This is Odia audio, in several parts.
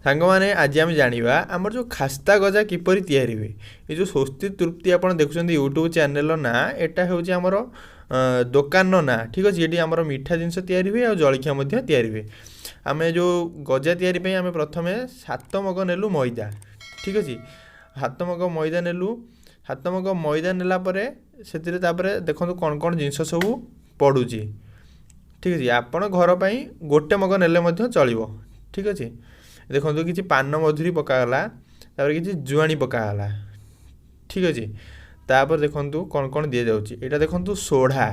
ସାଙ୍ଗମାନେ, ଆଜି ଆମେ ଜାଣିବା ଆମର ଯେଉଁ ଖାସ୍ତା ଗଜା କିପରି ତିଆରି ହୁଏ। ଏ ଯେଉଁ ସ୍ୱସ୍ତି ତୃପ୍ତି ଆପଣ ଦେଖୁଛନ୍ତି ୟୁଟ୍ୟୁବ୍ ଚ୍ୟାନେଲ୍ର ନାଁ, ଏଇଟା ହେଉଛି ଆମର ଦୋକାନର ନାଁ। ଠିକ୍ ଅଛି, ଏଠି ଆମର ମିଠା ଜିନିଷ ତିଆରି ହୁଏ ଆଉ ଜଳଖିଆ ମଧ୍ୟ ତିଆରି ହୁଏ। ଆମେ ଯେଉଁ ଗଜା ତିଆରି ପାଇଁ ଆମେ ପ୍ରଥମେ 7 ମଗ ନେଲୁ ମଇଦା। ଠିକ୍ ଅଛି, 7 ମଗ ମଇଦା ନେଲୁ। 7 ମଗ ମଇଦା ନେଲା ପରେ ସେଥିରେ ତାପରେ ଦେଖନ୍ତୁ କ'ଣ କ'ଣ ଜିନିଷ ସବୁ ପଡ଼ୁଛି। ଠିକ୍ ଅଛି, ଆପଣ ଘର ପାଇଁ ଗୋଟେ ମଗ ନେଲେ ମଧ୍ୟ ଚଳିବ। ଠିକ୍ ଅଛି, ଦେଖନ୍ତୁ କିଛି ପାନ ମଧୁରୀ ପକାଗଲା, ତାପରେ କିଛି ଜୁଆଣି ପକାଗଲା। ଠିକ୍ ଅଛି, ତାପରେ ଦେଖନ୍ତୁ କ'ଣ କ'ଣ ଦିଆଯାଉଛି। ଏଇଟା ଦେଖନ୍ତୁ ସୋଢ଼ା।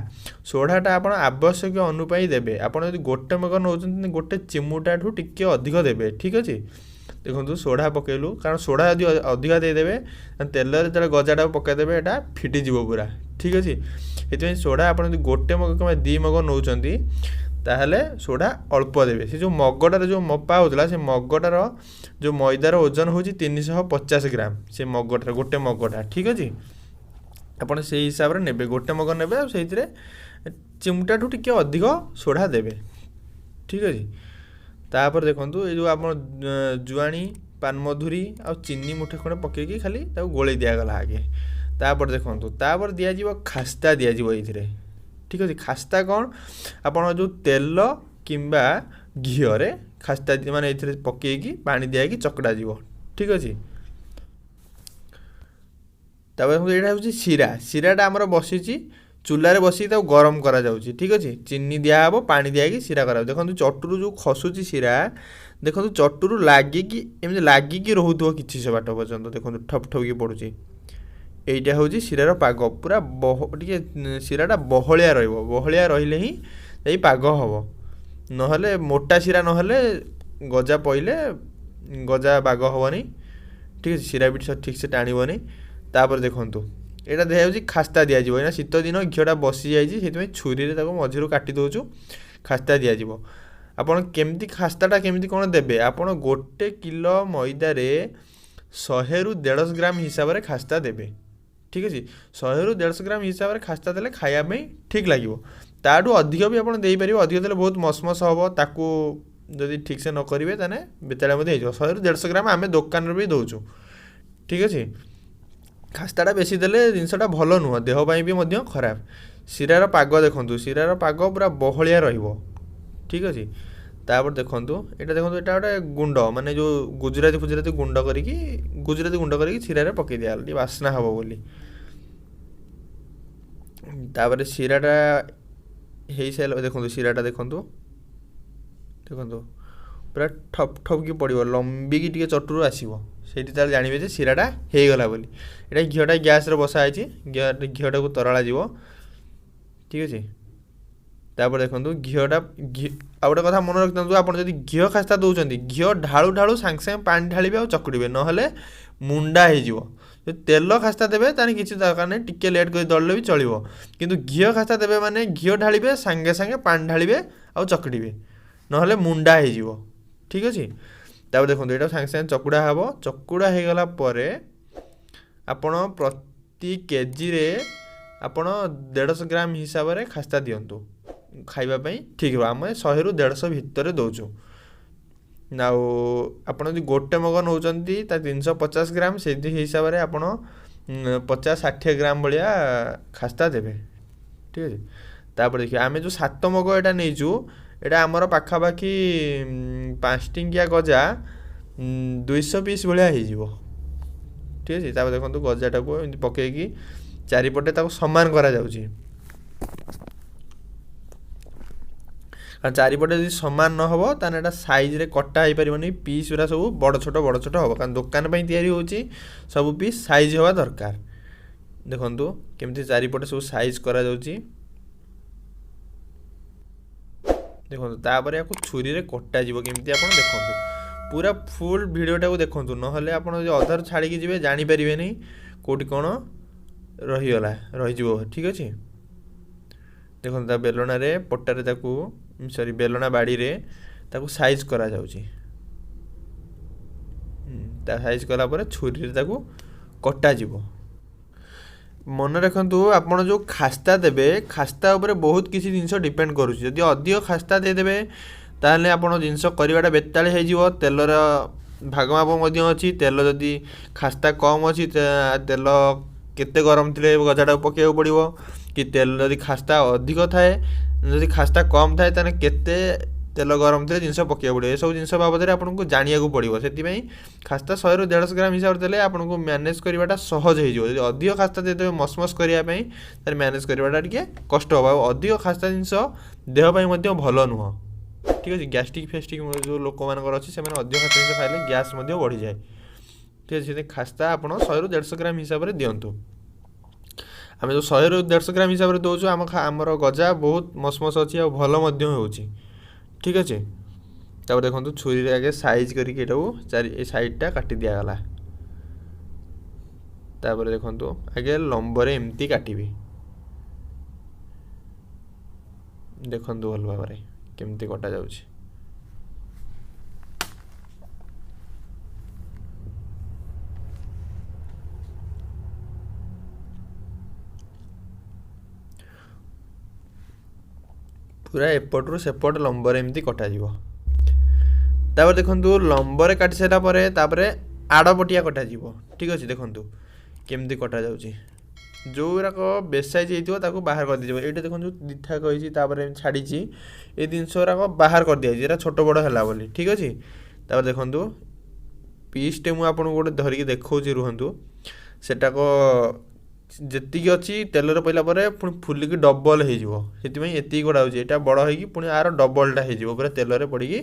ସୋଢ଼ାଟା ଆପଣ ଆବଶ୍ୟକ ଅନୁଯାୟୀ ଦେବେ। ଆପଣ ଯଦି ଗୋଟେ ମଗ ନେଉଛନ୍ତି, ଗୋଟେ ଚିମୁଟାଠୁ ଟିକେ ଅଧିକ ଦେବେ। ଠିକ୍ ଅଛି, ଦେଖନ୍ତୁ ସୋଢ଼ା ପକାଇଲୁ, କାରଣ ସୋଢ଼ା ଯଦି ଅଧିକା ଦେଇଦେବେ, ତେଲରେ ଯେତେବେଳେ ଗଜାଟାକୁ ପକାଇଦେବେ ଏଇଟା ଫିଟିଯିବ ପୁରା। ଠିକ୍ ଅଛି, ସେଥିପାଇଁ ସୋଢ଼ା ଆପଣ ଯଦି ଗୋଟେ ମଗ କିମ୍ବା 2 ମଗ ନେଉଛନ୍ତି, ତାହେଲେ ସୋଢ଼ା ଅଳ୍ପ ଦେବେ। ସେ ଯେଉଁ ମଗଟାରେ ଯେଉଁ ମପା ହେଉଥିଲା, ସେ ମଗଟାର ଯେଉଁ ମଇଦାର ଓଜନ ହେଉଛି 350 ଗ୍ରାମ, ସେ ମଗଟାର ଗୋଟେ ମଗଟା। ଠିକ୍ ଅଛି, ଆପଣ ସେଇ ହିସାବରେ ନେବେ, ଗୋଟେ ମଗ ନେବେ ଆଉ ସେଇଥିରେ ଚିମୁଟାଠୁ ଟିକେ ଅଧିକ ସୋଢ଼ା ଦେବେ। ଠିକ୍ ଅଛି, ତାପରେ ଦେଖନ୍ତୁ ଏଇ ଯେଉଁ ଆପଣ ଜୁଆଣି, ପାନମଧୁରୀ ଆଉ ଚିନି ମୁଠେ ଖଣ୍ଡେ ପକାଇକି ଖାଲି ତାକୁ ଗୋଳେଇ ଦିଆଗଲା ଆଗେ। ତାପରେ ଦେଖନ୍ତୁ, ତାପରେ ଦିଆଯିବ ଖାସ୍ତା ଦିଆଯିବ ଏଇଥିରେ। ଠିକ୍ ଅଛି, ଖାସ୍ତା କ'ଣ, ଆପଣ ଯେଉଁ ତେଲ କିମ୍ବା ଘିଅରେ ଖାସ୍ତା ମାନେ ଏଇଥିରେ ପକାଇକି ପାଣି ଦିଆହେଇକି ଚକଟା ଯିବ। ଠିକ୍ ଅଛି, ତାପରେ ଦେଖନ୍ତୁ ଏଇଟା ହେଉଛି ଶିରା। ଶିରାଟା ଆମର ବସିଛି ଚୁଲାରେ ବସିକି ତାକୁ ଗରମ କରାଯାଉଛି। ଠିକ୍ ଅଛି, ଚିନି ଦିଆହେବ, ପାଣି ଦିଆହେଇକି ଶିରା କରାଯାଉଛି। ଦେଖନ୍ତୁ ଚଟୁରୁ ଯେଉଁ ଖସୁଛି ଶିରା, ଦେଖନ୍ତୁ ଚଟୁରୁ ଲାଗିକି ଏମିତି ଲାଗିକି ରହୁଥିବ କିଛି ସେ ବାଟ ପର୍ଯ୍ୟନ୍ତ। ଦେଖନ୍ତୁ ଠପ ଠପକି ପଡ଼ୁଛି। ଏଇଟା ହେଉଛି ଶିରାର ପାଗ। ପୁରା ଟିକେ ଶିରାଟା ବହଳିଆ ରହିବ, ବହଳିଆ ରହିଲେ ହିଁ ଯାଇ ପାଗ ହେବ, ନହେଲେ ମୋଟା ଶିରା ନହେଲେ ଗଜା ପଇଲେ ଗଜା ବାଗ ହେବନି। ଠିକ୍ ଅଛି, ଶିରା ବି ଠିକ୍ସେ ଟାଣିବନି। ତାପରେ ଦେଖନ୍ତୁ ଏଇଟା ଦିଆଯାଉଛି ଖାସ୍ତା ଦିଆଯିବ। ଏଇନା ଶୀତ ଦିନ, ଘିଅଟା ବସିଯାଇଛି, ସେଥିପାଇଁ ଛୁରୀରେ ତାକୁ ମଝିରୁ କାଟି ଦେଉଛୁ। ଖାସ୍ତା ଦିଆଯିବ। ଆପଣ କେମିତି ଖାସ୍ତାଟା କେମିତି କ'ଣ ଦେବେ, ଆପଣ 1 କିଲୋ ମଇଦାରେ 100ରୁ 150 ଗ୍ରାମ ହିସାବରେ ଖାସ୍ତା ଦେବେ। ଠିକ୍ ଅଛି, 100ରୁ 150 ଗ୍ରାମ ହିସାବରେ ଖାସ୍ତା ଦେଲେ ଖାଇବା ପାଇଁ ଠିକ୍ ଲାଗିବ। ତାଠୁ ଅଧିକ ବି ଆପଣ ଦେଇପାରିବେ, ଅଧିକ ଦେଲେ ବହୁତ ମସମସ ହେବ, ତାକୁ ଯଦି ଠିକ୍ସେ ନ କରିବେ ତାହେଲେ ବେତାଳିଆ ମଧ୍ୟ ହେଇଯିବ। 100ରୁ 150 ଗ୍ରାମ ଆମେ ଦୋକାନରେ ବି ଦେଉଛୁ। ଠିକ୍ ଅଛି, ଖାସ୍ତାଟା ବେଶୀ ଦେଲେ ଜିନିଷଟା ଭଲ ନୁହଁ, ଦେହ ପାଇଁ ବି ମଧ୍ୟ ଖରାପ। ଶିରାର ପାଗ ଦେଖନ୍ତୁ, ଶିରାର ପାଗ ପୁରା ବହଳିଆ ରହିବ। ଠିକ୍ ଅଛି, ତାପରେ ଦେଖନ୍ତୁ ଏଇଟା ଦେଖନ୍ତୁ, ଏଇଟା ଗୋଟେ ଗୁଣ୍ଡ, ମାନେ ଯେଉଁ ଗୁଜୁରାତି ଫୁଜୁରାତି ଗୁଣ୍ଡ କରିକି, ଗୁଜୁରାତି ଗୁଣ୍ଡ କରିକି ଶିରାରେ ପକାଇ ଦିଆଗଲା ଟିକେ ବାସ୍ନା ହେବ ବୋଲି। ତାପରେ ଶିରାଟା ହେଇସାରିଲା, ଦେଖନ୍ତୁ ଶିରାଟା ଦେଖନ୍ତୁ, ଦେଖନ୍ତୁ ପୁରା ଠପ୍ ଠପ୍ କି ପଡ଼ିବ, ଲମ୍ବିକି ଟିକେ ଚଟୁରୁ ଆସିବ, ସେଇଠି ତାହେଲେ ଜାଣିବେ ଯେ ଶିରାଟା ହେଇଗଲା ବୋଲି। ଏଇଟା ଘିଅଟା ଗ୍ୟାସ୍ରେ ବସା ହେଇଛି, ଘିଅଟାକୁ ତରଳା ଯିବ। ଠିକ୍ ଅଛି, ତାପରେ ଦେଖନ୍ତୁ ଘିଅଟା ଘି ଆଉ ଗୋଟେ କଥା ମନେ ରଖିଥାନ୍ତୁ, ଆପଣ ଯଦି ଘିଅ ଖାସ୍ତା ଦେଉଛନ୍ତି, ଘିଅ ଢାଳୁ ଢାଳୁ ସାଙ୍ଗେ ସାଙ୍ଗେ ପାଣି ଢାଳିବେ ଆଉ ଚକୁଡ଼ିବେ, ନହେଲେ ମୁଣ୍ଡା ହେଇଯିବ। ଯଦି ତେଲ ଖାସ୍ତା ଦେବେ ତାହେଲେ କିଛି ଦରକାର ନାହିଁ, ଟିକେ ଲେଟ୍ କରି ଦଳିଲେ ବି ଚଳିବ। କିନ୍ତୁ ଘିଅ ଖାସ୍ତା ଦେବେ ମାନେ ଘିଅ ଢାଳିବେ ସାଙ୍ଗେ ସାଙ୍ଗେ ପାଣି ଢାଳିବେ ଆଉ ଚକଟିବେ, ନହେଲେ ମୁଣ୍ଡା ହେଇଯିବ। ଠିକ୍ ଅଛି, ତାପରେ ଦେଖନ୍ତୁ ଏଇଟା ସାଙ୍ଗେ ସାଙ୍ଗେ ଚକୁଡ଼ା ହେବ। ଚକୁଡ଼ା ହେଇଗଲା ପରେ ଆପଣ ପ୍ରତି କେଜିରେ ଆପଣ 150 ଗ୍ରାମ ହିସାବରେ ଖାସ୍ତା ଦିଅନ୍ତୁ, ଖାଇବା ପାଇଁ ଠିକ୍ ହେବ। ଆମେ 100ରୁ 150 ଭିତରେ ଦେଉଛୁ। ଆଉ ଆପଣ ଯଦି ଗୋଟେ ମଗ ନେଉଛନ୍ତି ତା 350 ଗ୍ରାମ, ସେଇଠି ହିସାବରେ ଆପଣ 50-60 ଗ୍ରାମ ଭଳିଆ ଖାସ୍ତା ଦେବେ। ଠିକ୍ ଅଛି, ତାପରେ ଦେଖିବା ଆମେ ଯେଉଁ 7 ମଗ ଏଇଟା ନେଇଛୁ, ଏଇଟା ଆମର ପାଖାପାଖି 5 ଟଙ୍କିଆ ଗଜା 200 ପିସ୍ ଭଳିଆ ହେଇଯିବ। ଠିକ୍ ଅଛି, ତାପରେ ଦେଖନ୍ତୁ ଗଜାଟାକୁ ଏମିତି ପକାଇକି ଚାରିପଟେ ତାକୁ ସମାନ କରାଯାଉଛି। କାରଣ ଚାରିପଟେ ଯଦି ସମାନ ନ ହେବ ତାହେଲେ ଏଇଟା ସାଇଜ୍ରେ କଟା ହେଇପାରିବନି, ପିସ୍ ଗୁଡ଼ା ସବୁ ବଡ଼ ଛୋଟ ବଡ଼ ଛୋଟ ହେବ। କାରଣ ଦୋକାନ ପାଇଁ ତିଆରି ହେଉଛି, ସବୁ ପିସ୍ ସାଇଜ୍ ହେବା ଦରକାର। ଦେଖନ୍ତୁ କେମିତି ଚାରିପଟେ ସବୁ ସାଇଜ୍ କରାଯାଉଛି। ଦେଖନ୍ତୁ ତାପରେ ୟାକୁ ଛୁରୀରେ କଟାଯିବ କେମିତି, ଆପଣ ଦେଖନ୍ତୁ ପୁରା ଫୁଲ୍ ଭିଡ଼ିଓଟାକୁ ଦେଖନ୍ତୁ, ନହେଲେ ଆପଣ ଯଦି ଅଧାରୁ ଛାଡ଼ିକି ଯିବେ ଜାଣିପାରିବେନି କେଉଁଠି କ'ଣ ରହିଯିବ। ଠିକ୍ ଅଛି, ଦେଖନ୍ତୁ ତା ବେଲଣାରେ ପଟାରେ ତାକୁ ସରି ବେଲଣା ବାଡ଼ିରେ ତାକୁ ସାଇଜ୍ କରାଯାଉଛି। ତା ସାଇଜ୍ କଲା ପରେ ଛୁରୀରେ ତାକୁ କଟାଯିବ। ମନେ ରଖନ୍ତୁ ଆପଣ ଯେଉଁ ଖାସ୍ତା ଦେବେ, ଖାସ୍ତା ଉପରେ ବହୁତ କିଛି ଜିନିଷ ଡିପେଣ୍ଡ କରୁଛି। ଯଦି ଅଧିକ ଖାସ୍ତା ଦେଇଦେବେ ତାହେଲେ ଆପଣ ଜିନିଷ କରିବାଟା ବେତାଳି ହେଇଯିବ, ତେଲର ଭାଗମାପ ମଧ୍ୟ ଅଛି। ତେଲ ଯଦି ଖାସ୍ତା କମ୍ ଅଛି, ତେଲ କେତେ ଗରମ ଥିଲେ ଗଜାଟାକୁ ପକାଇବାକୁ ପଡ଼ିବ, କି ତେଲ ଯଦି ଖାସ୍ତା ଅଧିକ ଥାଏ, ଯଦି ଖାସ୍ତା କମ୍ ଥାଏ ତାହେଲେ କେତେ ତେଲ ଗରମ ଥିଲେ ଜିନିଷ ପକାଇବାକୁ ପଡ଼ିବ, ଏସବୁ ଜିନିଷ ବାବଦରେ ଆପଣଙ୍କୁ ଜାଣିବାକୁ ପଡ଼ିବ। ସେଥିପାଇଁ ଖାସ୍ତା 100ରୁ 150 ଗ୍ରାମ ହିସାବରେ ଦେଲେ ଆପଣଙ୍କୁ ମ୍ୟାନେଜ୍ କରିବାଟା ସହଜ ହେଇଯିବ। ଯଦି ଅଧିକ ଖାସ୍ତା ଦେଇଦେବେ ମସମସ କରିବା ପାଇଁ, ତାହେଲେ ମ୍ୟାନେଜ୍ କରିବାଟା ଟିକେ କଷ୍ଟ ହେବ। ଆଉ ଅଧିକ ଖାସ୍ତା ଜିନିଷ ଦେହ ପାଇଁ ମଧ୍ୟ ଭଲ ନୁହଁ, ଠିକ୍ ଅଛି। ଗ୍ୟାଷ୍ଟ୍ରିକ୍ ଫ୍ୟାଷ୍ଟ୍ରିକ୍ ଯେଉଁ ଲୋକମାନଙ୍କର ଅଛି, ସେମାନେ ଅଧିକ ଖାସ୍ତା ଜିନିଷ ଖାଇଲେ ଗ୍ୟାସ୍ ମଧ୍ୟ ବଢ଼ିଯାଏ, ଠିକ୍ ଅଛି। ସେଥିପାଇଁ ଖାସ୍ତା ଆପଣ 100ରୁ 150 ଗ୍ରାମ ହିସାବରେ ଦିଅନ୍ତୁ। ଆମେ ଯେଉଁ 100ରୁ 150 ଗ୍ରାମ ହିସାବରେ ଦେଉଛୁ, ଆମର ଗଜା ବହୁତ ମସମସ ଅଛି ଆଉ ଭଲ ମଧ୍ୟ ହେଉଛି, ଠିକ୍ ଅଛି। ତାପରେ ଦେଖନ୍ତୁ, ଛୁରୀରେ ଆଗେ ସାଇଜ୍ କରିକି ଏଇଟାକୁ ଚାରି ଏ ସାଇଡ଼୍ଟା କାଟି ଦିଆଗଲା। ତାପରେ ଦେଖନ୍ତୁ, ଆଗେ ଲମ୍ବରେ ଏମିତି କାଟିବି। ଦେଖନ୍ତୁ ଭଲ ଭାବରେ କେମିତି କଟାଯାଉଛି। ପୁରା ଏପଟରୁ ସେପଟ ଲମ୍ବରେ ଏମିତି କଟାଯିବ। ତାପରେ ଦେଖନ୍ତୁ, ଲମ୍ବରେ କାଟି ସାରିଲା ପରେ ତାପରେ ଆଡ଼ପଟିଆ କଟାଯିବ, ଠିକ୍ ଅଛି। ଦେଖନ୍ତୁ କେମିତି କଟାଯାଉଛି। ଯେଉଁଗୁଡ଼ାକ ବେସାଇଜ୍ ହେଇଥିବ ତାକୁ ବାହାର କରିଦିଆଯିବ। ଏଇଟା ଦେଖନ୍ତୁ, ଦୁଇଥାକ ହେଇଛି, ତାପରେ ଏମିତି ଛାଡ଼ିଛି, ଏ ଜିନିଷ ଗୁଡ଼ାକ ବାହାର କରିଦିଆଯାଇଛି, ଏଇଟା ଛୋଟ ବଡ଼ ହେଲା ବୋଲି, ଠିକ୍ ଅଛି। ତାପରେ ଦେଖନ୍ତୁ, ପିସ୍ଟେ ମୁଁ ଆପଣଙ୍କୁ ଗୋଟେ ଧରିକି ଦେଖାଉଛି, ରୁହନ୍ତୁ। ସେଟାକ ଯେତିକି ଅଛି ତେଲରେ ପଡ଼ିଲା ପରେ ପୁଣି ଫୁଲିକି ଡବଲ୍ ହେଇଯିବ, ସେଥିପାଇଁ ଏତିକି କଟା ହେଉଛି। ଏଇଟା ବଡ଼ ହେଇକି ପୁଣି ଆର ଡବଲ୍ଟା ହେଇଯିବ ପୁରା ତେଲରେ ପଡ଼ିକି,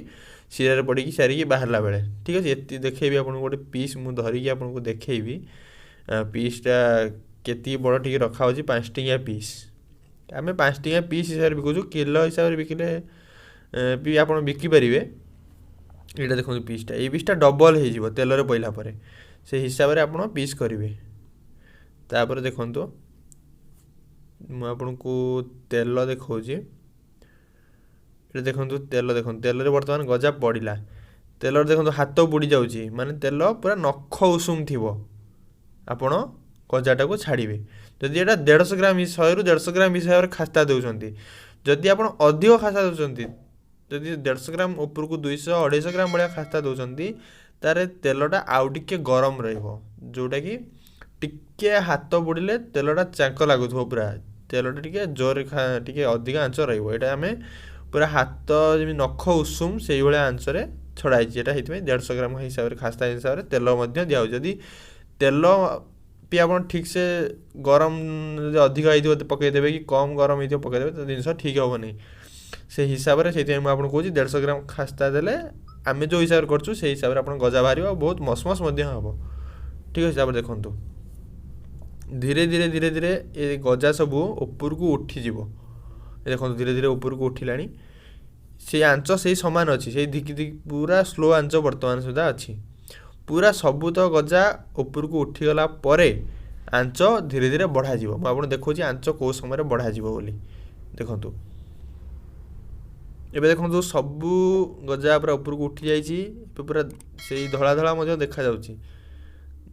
ଶିରାରେ ପଡ଼ିକି ସାରିକି ବାହାରିଲା ବେଳେ, ଠିକ୍ ଅଛି। ଏତିକି ଦେଖେଇବି ଆପଣଙ୍କୁ, ଗୋଟେ ପିସ୍ ମୁଁ ଧରିକି ଆପଣଙ୍କୁ ଦେଖେଇବି ପିସ୍ଟା କେତିକି ବଡ଼ ଟିକେ ରଖାହେଉଛି। 5 ଟଙ୍କିଆ ପିସ୍, ଆମେ 5 ଟଙ୍କିଆ ପିସ୍ ହିସାବରେ ବିକୁଛୁ। କିଲୋ ହିସାବରେ ବିକିଲେ ବି ଆପଣ ବିକିପାରିବେ। ଏଇଟା ଦେଖନ୍ତୁ ପିସ୍ଟା, ଏଇ ପିସ୍ଟା ଡବଲ୍ ହେଇଯିବ ତେଲରେ ପଡ଼ିଲା ପରେ, ସେଇ ହିସାବରେ ଆପଣ ପିସ୍ କରିବେ। ତାପରେ ଦେଖନ୍ତୁ, ମୁଁ ଆପଣଙ୍କୁ ତେଲ ଦେଖାଉଛି। ଏଇଟା ଦେଖନ୍ତୁ ତେଲ, ଦେଖନ୍ତୁ ତେଲରେ ବର୍ତ୍ତମାନ ଗଜା ପଡ଼ିଲା। ତେଲରେ ଦେଖନ୍ତୁ ହାତ ବୁଡ଼ି ଯାଉଛି, ମାନେ ତେଲ ପୁରା ନଖ ଉଷୁମ ଥିବ ଆପଣ ଗଜାଟାକୁ ଛାଡ଼ିବେ। ଯଦି ଏଇଟା 150 ଗ୍ରାମ, 100ରୁ 150 ଗ୍ରାମ ହିସାବରେ ଖାସ୍ତା ଦେଉଛନ୍ତି, ଯଦି ଆପଣ ଅଧିକ ଖାସ୍ତା ଦେଉଛନ୍ତି, ଯଦି 150 ଗ୍ରାମ ଉପରକୁ 200 250 ଗ୍ରାମ ଭଳିଆ ଖାସ୍ତା ଦେଉଛନ୍ତି, ତାହେଲେ ତେଲଟା ଆଉ ଟିକେ ଗରମ ରହିବ, ଯେଉଁଟାକି ଟିକେ ହାତ ବୁଡ଼ିଲେ ତେଲଟା ଚାଙ୍କ ଲାଗୁଥିବ, ପୁରା ତେଲଟା ଟିକେ ଜୋରରେ ଟିକେ ଅଧିକା ଆଞ୍ଚ ରହିବ। ଏଇଟା ଆମେ ପୁରା ହାତ ଯେମିତି ନଖ ଉଷୁମ ସେଇଭଳିଆ ଆଞ୍ଚରେ ଛଡ଼ା ହେଇଛି ଏଇଟା, ସେଇଥିପାଇଁ 150 ଗ୍ରାମ ହିସାବରେ ଖାସ୍ତା ହିସାବରେ ତେଲ ମଧ୍ୟ ଦିଆହେଉଛି। ଯଦି ତେଲ ବି ଆପଣ ଠିକ୍ସେ ଗରମ ଯଦି ଅଧିକ ହେଇଥିବ ପକାଇଦେବେ କି କମ୍ ଗରମ ହେଇଥିବ ପକାଇଦେବେ, ତ ଜିନିଷ ଠିକ୍ ହେବନି ସେଇ ହିସାବରେ। ସେଇଥିପାଇଁ ମୁଁ ଆପଣଙ୍କୁ କହୁଛି, 150 ଗ୍ରାମ ଖାସ୍ତା ଦେଲେ ଆମେ ଯେଉଁ ହିସାବରେ କରୁଛୁ ସେଇ ହିସାବରେ ଆପଣ ଗଜା ବାହାରିବ ଆଉ ବହୁତ ମସମସ ମଧ୍ୟ ହେବ, ଠିକ୍ ଅଛି। ତାପରେ ଦେଖନ୍ତୁ, ଧୀରେ ଧୀରେ ଧୀରେ ଧୀରେ ଏ ଗଜା ସବୁ ଉପରକୁ ଉଠିଯିବ। ଏ ଦେଖନ୍ତୁ, ଧୀରେ ଧୀରେ ଉପରକୁ ଉଠିଲାଣି। ସେଇ ଆଞ୍ଚ ସେଇ ସମାନ ଅଛି, ସେଇ ଧିକି ଧିକି ପୁରା ସ୍ଲୋ ଆଞ୍ଚ ବର୍ତ୍ତମାନ ସୁଦ୍ଧା ଅଛି। ପୁରା ସବୁ ତ ଗଜା ଉପରକୁ ଉଠିଗଲା ପରେ ଆଞ୍ଚ ଧୀରେ ଧୀରେ ବଢ଼ାଯିବ। ମୁଁ ଆପଣଙ୍କୁ ଦେଖାଉଛି ଆଞ୍ଚ କେଉଁ ସମୟରେ ବଢ଼ାଯିବ ବୋଲି। ଦେଖନ୍ତୁ, ଏବେ ଦେଖନ୍ତୁ ସବୁ ଗଜା ପୁରା ଉପରକୁ ଉଠିଯାଇଛି, ଏବେ ପୁରା ସେଇ ଧଳା ଧଳା ମଧ୍ୟ ଦେଖାଯାଉଛି।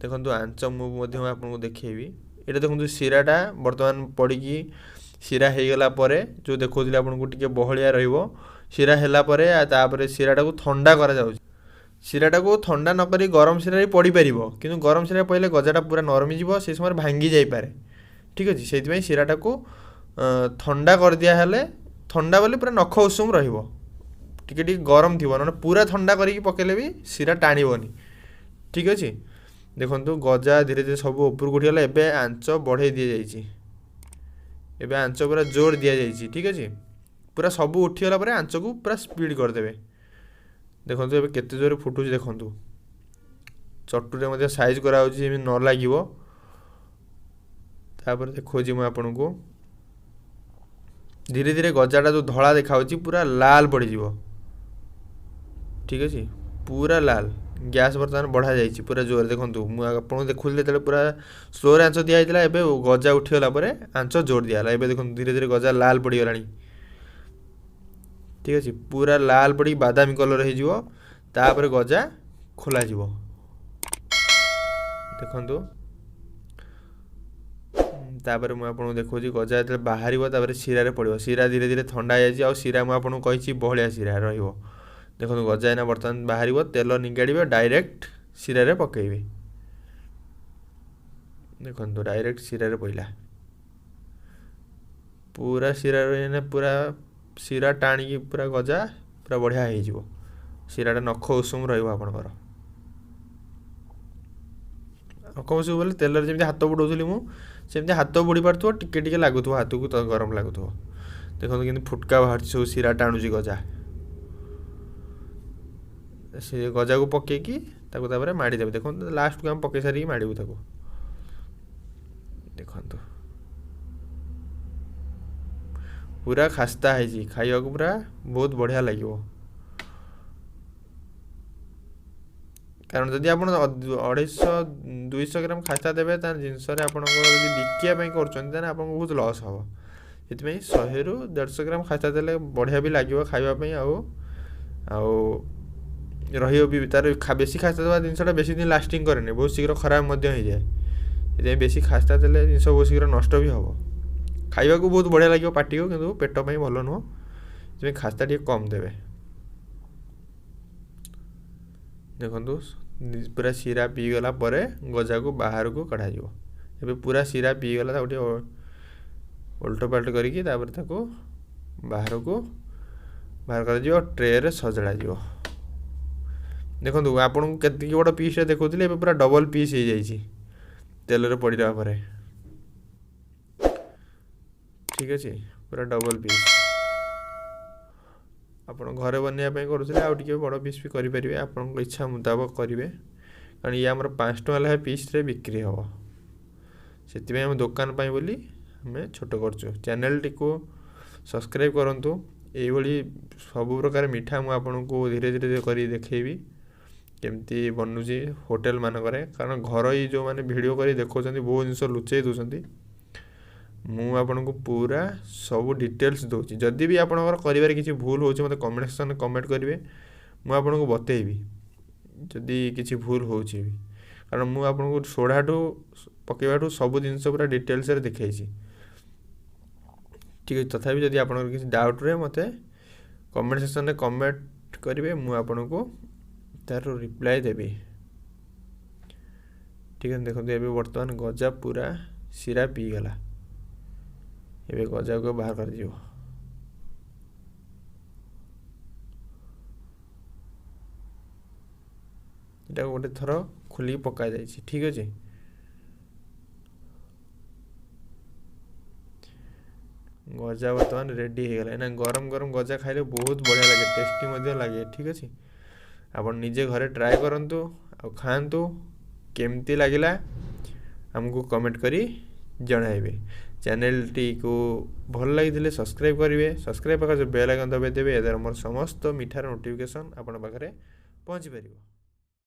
ଦେଖନ୍ତୁ ଆଞ୍ଚ ମୁଁ ମଧ୍ୟ ଆପଣଙ୍କୁ ଦେଖେଇବି। ଏଇଟା ଦେଖନ୍ତୁ, ଶିରାଟା ବର୍ତ୍ତମାନ ପଡ଼ିକି ଶିରା ହେଇଗଲା ପରେ, ଯେଉଁ ଦେଖାଉଥିଲି ଆପଣଙ୍କୁ ଟିକେ ବହଳିଆ ରହିବ ଶିରା ହେଲା ପରେ, ତାପରେ ଶିରାଟାକୁ ଥଣ୍ଡା କରାଯାଉଛି। ଶିରାଟାକୁ ଥଣ୍ଡା ନ କରି ଗରମ ଶିରାରେ ପଡ଼ିପାରିବ, କିନ୍ତୁ ଗରମ ଶିରା ପଡ଼ିଲେ ଗଜାଟା ପୁରା ନରମିଯିବ, ସେଇ ସମୟରେ ଭାଙ୍ଗି ଯାଇପାରେ, ଠିକ୍ ଅଛି। ସେଇଥିପାଇଁ ଶିରାଟାକୁ ଥଣ୍ଡା କରିଦିଆ ହେଲେ, ଥଣ୍ଡା ବୋଲି ପୁରା ନଖ ଉଷୁମ ରହିବ, ଟିକେ ଟିକେ ଗରମ ଥିବ, ନହେଲେ ପୁରା ଥଣ୍ଡା କରିକି ପକାଇଲେ ବି ଶିରା ଟାଣିବନି, ଠିକ୍ ଅଛି। ଦେଖନ୍ତୁ, ଗଜା ଧୀରେ ଧୀରେ ସବୁ ଉପରକୁ ଉଠିଗଲା। ଏବେ ଆଞ୍ଚ ବଢ଼େଇ ଦିଆଯାଇଛି, ଏବେ ଆଞ୍ଚ ପୁରା ଜୋର ଦିଆଯାଇଛି, ଠିକ୍ ଅଛି। ପୁରା ସବୁ ଉଠିଗଲା ପରେ ଆଞ୍ଚକୁ ପୁରା ସ୍ପିଡ଼ କରିଦେବେ। ଦେଖନ୍ତୁ ଏବେ କେତେ ଜୋରରେ ଫୁଟୁଛି। ଦେଖନ୍ତୁ, ଚଟୁରେ ମଧ୍ୟ ସାଇଜ୍ କରାହେଉଛି ଯେମିତି ନ ଲାଗିବ। ତାପରେ ଦେଖାଉଛି ମୁଁ ଆପଣଙ୍କୁ, ଧୀରେ ଧୀରେ ଗଜାଟା ଯେଉଁ ଧଳା ଦେଖାହେଉଛି ପୁରା ଲାଲ ପଡ଼ିଯିବ, ଠିକ୍ ଅଛି, ପୁରା ଲାଲ। ଗ୍ୟାସ୍ ବର୍ତ୍ତମାନ ବଢ଼ାଯାଇଛି ପୁରା ଜୋରରେ। ଦେଖନ୍ତୁ, ମୁଁ ଆପଣଙ୍କୁ ଦେଖୁଥିଲି ଯେତେବେଳେ ପୁରା ସ୍ଲୋରେ ଆଞ୍ଚ ଦିଆହେଇଥିଲା, ଏବେ ଗଜା ଉଠିଗଲା ପରେ ଆଞ୍ଚ ଜୋର ଦିଆହେଲା। ଏବେ ଦେଖନ୍ତୁ ଧୀରେ ଧୀରେ ଗଜା ଲାଲ ପଡ଼ିଗଲାଣି, ଠିକ୍ ଅଛି। ପୁରା ଲାଲ ପଡ଼ିକି ବାଦାମୀ କଲର୍ ହେଇଯିବ, ତାପରେ ଗଜା ଖୋଲାଯିବ। ଦେଖନ୍ତୁ, ତାପରେ ମୁଁ ଆପଣଙ୍କୁ ଦେଖାଉଛି ଗଜା ଯେତେବେଳେ ବାହାରିବ, ତାପରେ ଶିରାରେ ପଡ଼ିବ। ଶିରା ଧୀରେ ଧୀରେ ଥଣ୍ଡା ହେଇଯାଇଛି, ଆଉ ଶିରା ମୁଁ ଆପଣଙ୍କୁ କହିଛି ବହଳିଆ ଶିରା ରହିବ। ଦେଖନ୍ତୁ ଗଜା ଏଇନା ବର୍ତ୍ତମାନ ବାହାରିବ, ତେଲ ନିଗାଡ଼ିବେ, ଡାଇରେକ୍ଟ ଶିରାରେ ପକାଇବେ। ଦେଖନ୍ତୁ ଡାଇରେକ୍ଟ ଶିରାରେ ପଡ଼ିଲା, ପୁରା ଶିରାରେ ଏଇନା ପୁରା ଶିରା ଟାଣିକି ପୁରା ଗଜା ପୁରା ବଢ଼ିଆ ହେଇଯିବ। ଶିରାଟା ନଖ ଉଷୁମ ରହିବ ଆପଣଙ୍କର। ନଖ ଉଷୁମ ବୋଲେ ତେଲରେ ଯେମିତି ହାତ ବୁଡ଼ଉଥିଲି ମୁଁ ସେମିତି ହାତ ବୁଡ଼ି ପାରୁଥିବ, ଟିକେ ଟିକେ ଲାଗୁଥିବ ହାତକୁ, ତ ଗରମ ଲାଗୁଥିବ। ଦେଖନ୍ତୁ କେମିତି ଫୁଟକା ବାହାରୁଛି ସବୁ, ଶିରା ଟାଣୁଛି ଗଜା। ସେ ଗଜାକୁ ପକେଇକି ତାକୁ ତାପରେ ମାଡ଼ିଦେବେ। ଦେଖନ୍ତୁ ଲାଷ୍ଟକୁ ଆମେ ପକେଇ ସାରିକି ମାଡ଼ିବୁ ତାକୁ। ଦେଖନ୍ତୁ ପୁରା ଖାସ୍ତା ହେଇଛି, ଖାଇବାକୁ ପୁରା ବହୁତ ବଢ଼ିଆ ଲାଗିବ। କାରଣ ଯଦି ଆପଣ 250 200 ଗ୍ରାମ ଖାସ୍ତା ଦେବେ, ତାହେଲେ ଜିନିଷରେ ଆପଣଙ୍କର ଯଦି ବିକିବା ପାଇଁ କରୁଛନ୍ତି ତାହେଲେ ଆପଣଙ୍କୁ ବହୁତ ଲସ୍ ହେବ। ସେଥିପାଇଁ 100ରୁ 150 ଗ୍ରାମ ଖାସ୍ତା ଦେଲେ ବଢ଼ିଆ ବି ଲାଗିବ ଖାଇବା ପାଇଁ, ଆଉ ରହିବ ବି। ତାର ବେଶୀ ଖାସ୍ତା ଦେବା ଜିନିଷଟା ବେଶୀ ଦିନ ଲାଷ୍ଟିଂ କରେନି, ବହୁତ ଶୀଘ୍ର ଖରାପ ମଧ୍ୟ ହେଇଯାଏ। ସେଥିପାଇଁ ବେଶୀ ଖାସ୍ତା ଦେଲେ ଜିନିଷ ବହୁତ ଶୀଘ୍ର ନଷ୍ଟ ବି ହେବ। ଖାଇବାକୁ ବହୁତ ବଢ଼ିଆ ଲାଗିବ ପାଟିକୁ, କିନ୍ତୁ ପେଟ ପାଇଁ ଭଲ ନୁହଁ। ସେଥିପାଇଁ ଖାସ୍ତା ଟିକେ କମ୍ ଦେବେ। ଦେଖନ୍ତୁ ପୁରା ଶିରା ପିଇଗଲା ପରେ ଗଜାକୁ ବାହାରକୁ କଢ଼ାଯିବ। ଏବେ ପୁରା ଶିରା ପିଇଗଲା, ତାକୁ ଟିକେ ଓଲଟ ପାଲଟ କରିକି ତାପରେ ତାକୁ ବାହାରକୁ ବାହାର କରାଯିବ, ଟ୍ରେରେ ସଜଡ଼ାଯିବ। ଦେଖନ୍ତୁ ଆପଣଙ୍କୁ କେତିକି ବଡ଼ ପିସ୍ଟା ଦେଖାଉଥିଲି, ଏବେ ପୁରା ଡବଲ୍ ପିସ୍ ହେଇଯାଇଛି ତେଲରେ ପଡ଼ିଲା ପରେ। ଠିକ୍ ଅଛି, ପୁରା ଡବଲ୍ ପିସ୍। ଆପଣ ଘରେ ବନେଇବା ପାଇଁ କରୁଥିଲେ ଆଉ ଟିକେ ବଡ଼ ପିସ୍ ବି କରିପାରିବେ, ଆପଣଙ୍କ ଇଚ୍ଛା ମୁତାବକ କରିବେ। କାରଣ ଇଏ ଆମର 5 ଟଙ୍କା ଲେଖାଏଁ ପିସ୍ରେ ବିକ୍ରି ହେବ, ସେଥିପାଇଁ ଆମ ଦୋକାନ ପାଇଁ ବୋଲି ଆମେ ଛୋଟ କରୁଛୁ। ଚ୍ୟାନେଲ୍ଟିକୁ ସବସ୍କ୍ରାଇବ୍ କରନ୍ତୁ। ଏଇଭଳି ସବୁ ପ୍ରକାର ମିଠା ମୁଁ ଆପଣଙ୍କୁ ଧୀରେ ଧୀରେ କରି ଦେଖେଇବି କେମିତି ବନୁଛି ହୋଟେଲ ମାନଙ୍କରେ। କାରଣ ଘରୋଇ ଯେଉଁମାନେ ଭିଡ଼ିଓ କରି ଦେଖାଉଛନ୍ତି ବହୁତ ଜିନିଷ ଲୁଚେଇ ଦେଉଛନ୍ତି। ମୁଁ ଆପଣଙ୍କୁ ପୁରା ସବୁ ଡିଟେଲ୍ସ ଦେଉଛି। ଯଦି ବି ଆପଣଙ୍କର କରିବାରେ କିଛି ଭୁଲ ହେଉଛି ମୋତେ କମେଣ୍ଟ ସେକ୍ସନରେ କମେଣ୍ଟ କରିବେ, ମୁଁ ଆପଣଙ୍କୁ ବତେଇବି ଯଦି କିଛି ଭୁଲ ହେଉଛି ବି। କାରଣ ମୁଁ ଆପଣଙ୍କୁ ସୋଢ଼ାଠୁ ପକାଇବାଠୁ ସବୁ ଜିନିଷ ପୁରା ଡିଟେଲ୍ସରେ ଦେଖେଇଛି। ଠିକ୍ ଅଛି, ତଥାପି ଯଦି ଆପଣଙ୍କର କିଛି ଡାଉଟ୍ ରୁହେ ମୋତେ କମେଣ୍ଟ ସେକ୍ସନରେ କମେଣ୍ଟ କରିବେ, ମୁଁ ଆପଣଙ୍କୁ ତାର ରିପ୍ଲାଏ ଦେବି। ଠିକ୍ ଅଛି, ଦେଖନ୍ତୁ ଏବେ ବର୍ତ୍ତମାନ ଗଜା ପୁରା ଶିରା ପିଇଗଲା। ଏବେ ଗଜାକୁ ବାହାର କରାଯିବ। ଏଟାକୁ ଗୋଟେ ଥର ଖୋଲିକି ପକାଯାଇଛି। ଠିକ୍ ଅଛି, ଗଜା ବର୍ତ୍ତମାନ ରେଡ଼ି ହେଇଗଲା। ଏଇନା ଗରମ ଗରମ ଗଜା ଖାଇଲେ ବହୁତ ବଢ଼ିଆ ଲାଗେ, ଟେଷ୍ଟି ମଧ୍ୟ ଲାଗେ। ଠିକ୍ ଅଛି, ଆପଣ ନିଜେ ଘରେ ଟ୍ରାଏ କରନ୍ତୁ ଆଉ ଖାଆନ୍ତୁ। କେମିତି ଲାଗିଲା ଆମକୁ କମେଣ୍ଟ କରି ଜଣାଇବେ। ଚ୍ୟାନେଲଟିକୁ ଭଲ ଲାଗିଥିଲେ ସବସ୍କ୍ରାଇବ୍ କରିବେ, ସବସ୍କ୍ରାଇବ୍ ପାଖରେ ଯେଉଁ ବେଲ୍ ଆଇକନ୍ ଦବାଇ ଦେବେ, ଏହାଦ୍ୱାରା ମୋର ସମସ୍ତ ମିଠାର ନୋଟିଫିକେସନ୍ ଆପଣଙ୍କ ପାଖରେ ପହଞ୍ଚିପାରିବ।